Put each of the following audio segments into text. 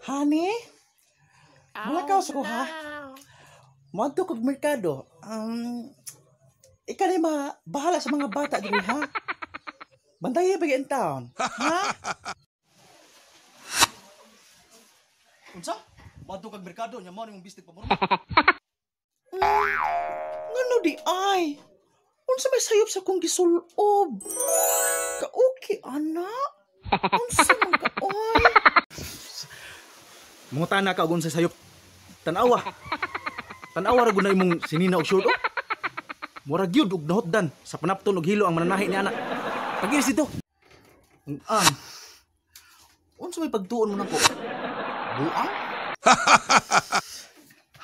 Honey? Mulakaw sa ko, ha? Moadto kog merkado. Ikaw na bahala sa mga bata diri, ha? Bantayi ba in town? Ha? Unsa? Moadto kag merkado nya mao nimong bistig pamurma. Ngano di ay? Unsa may sayop sa kong gisulob? Ka-okay, ana? Unsa man ka, oy? Mangutana ka og unsa sayop. Tan-awa. Tan-awa ra gud na imong sinina og short, oh. Mura gyud og nahotdan sa panapton og hilo ang mananahi ni ana. Pagilis dito. Ang unsa may pagtuon mo nako? Buang?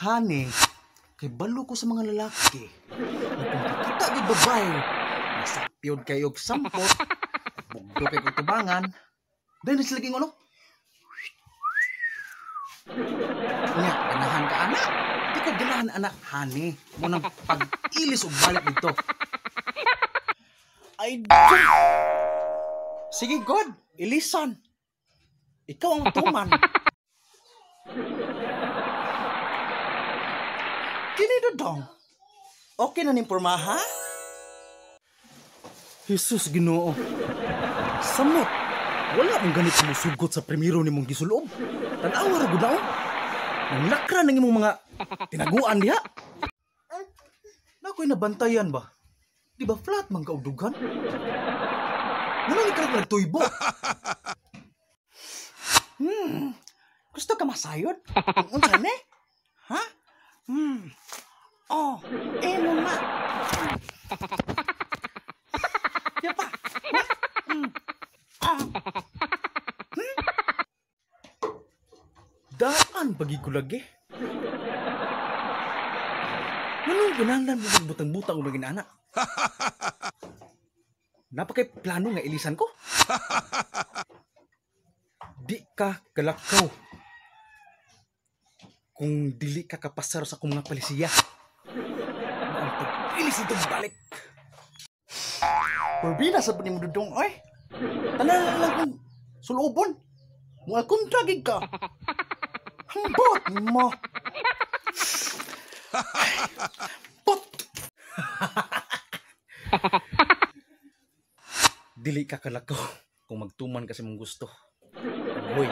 Honey, kay balo ko sa mga lalaki. Na kung kakita gyud babae, nasapyod kayo og sampot, bugdo kay kog tubangan. Dahil na sila ging ano? Nya, ganahan ka ana. Di ko ganahan ana, honey. Mo nang pag-ilis og balik dito. Ay, Diyos! Sige, God, ilisan. Ikaw ang tuman. Kini dodong. Okay na ning porma, ha? Jesus Ginoo. Samot. Wala mong ganit musugot sa primero nimong gisulob. Tan-awa ra gud na, oh. Nanglakra nang imong mga tinaguan diha. Nakoy nabantayan ba? Di ba flat man ka og dughan? Ngano ni karon nagtuybo? Gusto ka masayod? Kung unsa ni? Ha? Oh, imo na. Ya pa. Ha? Ah. Daan pagi ko lagi. Nganong kinahanglan mo magbutang-butang og maging anak? Napakay plano nga ilisan ko? Di ka kalakaw kung dili ka kapasar sa akong mga palisiya. Maang pag-ilis itong balik. Porbina sa ni mo dudong, oy. Tanan lang kung sulobon. Mga kontra gig ka. Hambot mo. Pot. Dili ka kalakaw kung magtuman ka sa imong gusto. Hoy,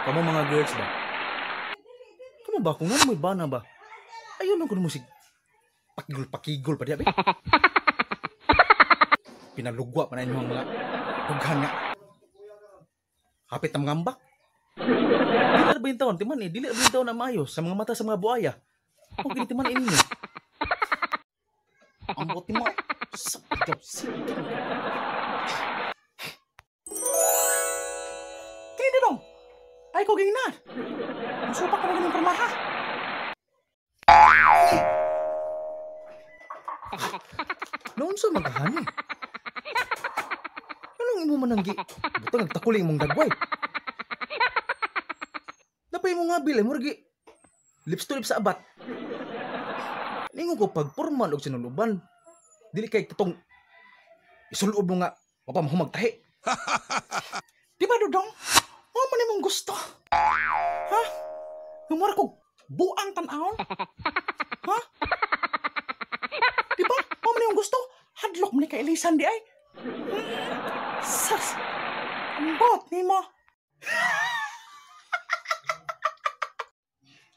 kamo mga girls ba? Kamo ba kung ano mo'y bana ba? Ayun lang kuno mo sig pakigol-pakigol pa diya ba? Pinalugwa pa na inyong mga dughan nga. Hapit ang mga ambak. Dili na ba yung taon? Timan eh, dili na ba yung taon na maayos sa mga mata sa mga buaya? Okay, timan eh ninyo. Ang buti mo. Sakit, sige. Kini dong. Ay ko gingnan. Musupak ka na ganung permaha. Noon sa magahani. Anong imo mananggi? Butang nagtakuli imong dagway. Napay mo nga bil, murgi lips to lips sa abat. Ningon ko pag formal og sinuluban, dili kay katong isulob mo nga mapamahumag tahi. Di ba dodong? Mao man imong gusto. Ha? Humor ko buang tan-awon. Ha? Di ba? Mao man imong gusto. Hadlok man ni kay Elisan di ay. Sas. Ambot nimo.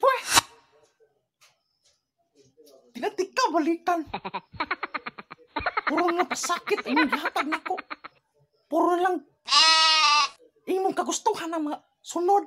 Pwe. Dinati ka balikan. Puro na pasakit imong gihatag nako. Puro na lang imong kagustuhan ang mga sunod.